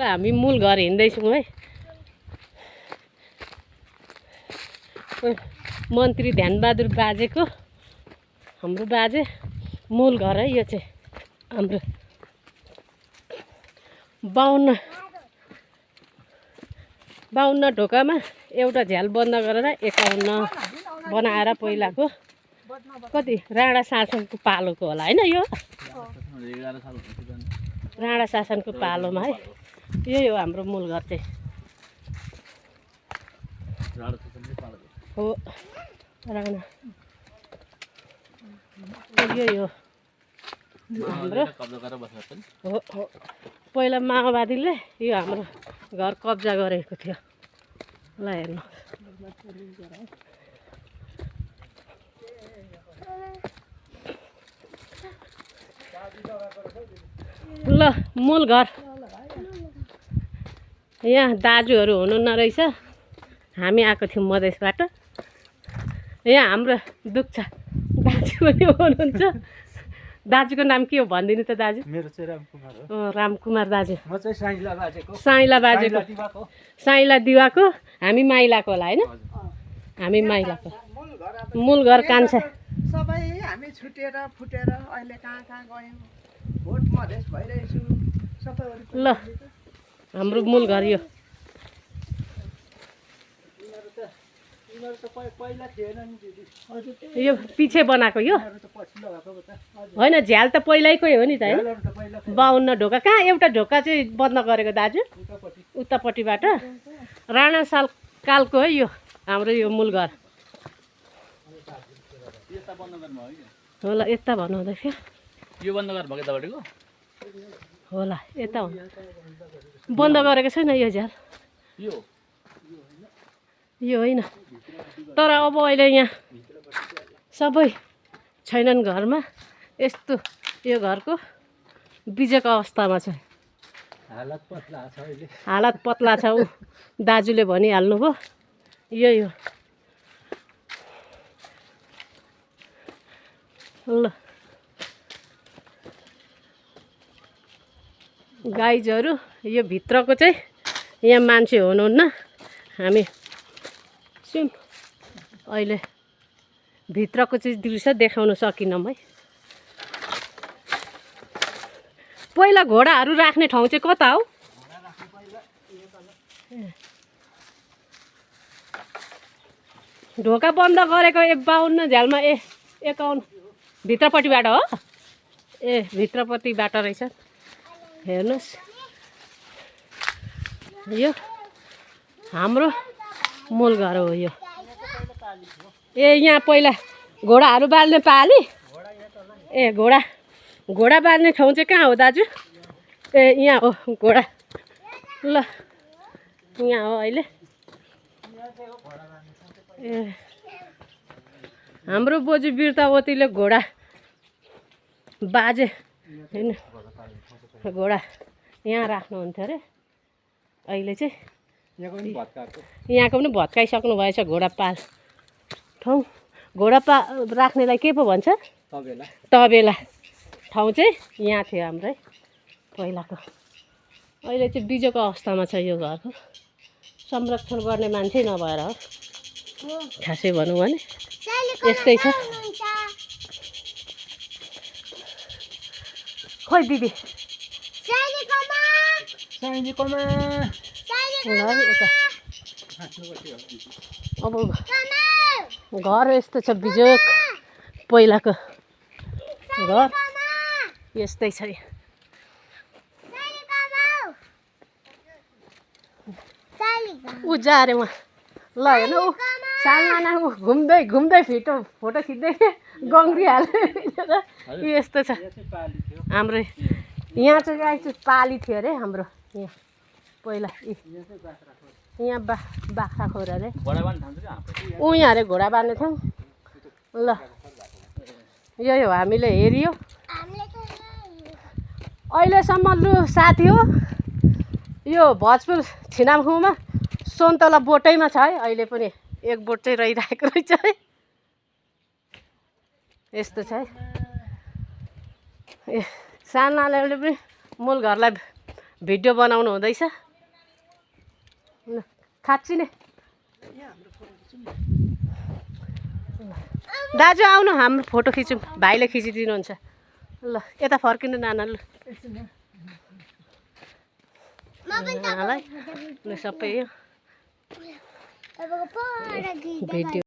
हामी मूल घर हिँड्दैछौँ है। मन्त्री ध्यानबहादुर बाजेको हाम्रो बाजे मूल घर है यो चाहिँ हाम्रो 52 ढोकामा एउटा झ्याल बन्द गरेर 51 बनाएर पहिलाको कति राणा शासनको पालोको होला हैन यो राणा शासनको पालोमा है यही हो हाम्रो मूल घर चाहिँ हो राणा यही हो हाम्रो हो पहिला माओवादीले यो हाम्रो घर कब्जा गरेको थियो ल हेर्नु ल मूल घर यहाँ दाजुहरू हुनुहुन्न रहेछ हामी आएको थियौँ मधेसबाट यहाँ हाम्रो दुख्छ दाजु पनि हुनुहुन्छ दाजुको नाम के हो भनिदिनु त दाजु मेरो चाहिँ रामकुमार हो रामकुमार दाजु म चाहिँ साइला बाजेको साइला दिवाको हामी माइलाको होला हैन हामी माइलाको मूल घर कान्छा सबै हामी छुटेर फुटेर अहिले कहाँ कहाँ गयौँ भोट मधेस भइरहेछु सबै ल हाम्रो मूल घर यो पहिला थिएन नि दिदी यो पछि बनाएको यो पछि लगाएको त होइन झ्याल त पहिल्यैकै हो नि त हैन 52 ढोका कहाँ एउटा ढोका चाहिँ बन्द गरेको दाजु उतापट्टिबाट राणा साल कालको है यो हाम्रो यो मूल घर होला यता भन्नुहुँदै थियो यो बन्द गरेर भएको तपाईँको होला यता हो बन्द गरेको छैन यो झ्याल यो होइन तर अब अहिले यहाँ सबै छैनन् घरमा यस्तो यो घरको बिजोको अवस्थामा छ हालत पतला छ ऊ दाजुले भनिहाल्नुभयो यही हो ल गाइजहरू यो भित्रको चाहिँ यहाँ मान्छे हुनुहुन्न हामी छौँ अहिले भित्रको चाहिँ दृश्य देखाउन सकिनौँ है पहिला घोडाहरू राख्ने ठाउँ चाहिँ कता हो ढोका बन्द गरेको 52 झ्यालमा 51 भित्रपट्टिबाट हो ए भित्रपट्टिबाट रहेछ हेर्नुहोस् यो हाम्रो मूल घर हो यो ए यहाँ पहिला घोडाहरू बाल्ने पाली ए घोडा बाल्ने ठाउँ चाहिँ कहाँ हो दाजु ए यहाँ हो घोडा ल यहाँ हो अहिले ए हाम्रो बोजू वीरतावतीले घोडा बाजे होइन घोडा यहाँ राख्नुहुन्थ्यो अरे अहिले चाहिँ यहाँको पनि भत्काइसक्नु भएछ घोडा पाल ठाउँ घोडा राख्नेलाई के पो भन्छ तबेला ठाउँ चाहिँ यहाँ थियो हाम्रो पहिलाको अहिले चाहिँ बिजोको अवस्थामा छ यो घरको संरक्षण गर्ने मान्छे नभएर हो खासै भनौँ भने यस्तै छ खोइ दिदी अब घर यस्तो छ बिजोक पहिलाको घर यस्तै छ ऊ जा अरे उहाँ ल हेर्नु ऊ सानो ऊ घुम्दै फोटो खिच्दै गङ्ग्रिहाल्यो यस्तो छ हाम्रो यहाँ चाहिँ गाई चाहिँ पाली थियो अरे हाम्रो यहाँ पहिला यहाँ बाख्रा खोर अरे ऊ यहाँ अरे घोडा बाँध्ने थियौँ ल यही हो हामीले हेरियो अहिलेसम्म लु साथी हो यो भोजपुर छिनामखुमा सुन्तला बोटैमा छ है अहिले पनि एक बोट चाहिँ रहिरहेको रहेछ है यस्तो छ है ए सानाले पनि मूल घरलाई भिडियो बनाउनु हुँदैछ ल खाच्ची नै दाजु आउनु हाम्रो फोटो खिचौँ भाइले खिचिदिनुहुन्छ ल यता फर्किनु नाना ल ल सबै भिडियो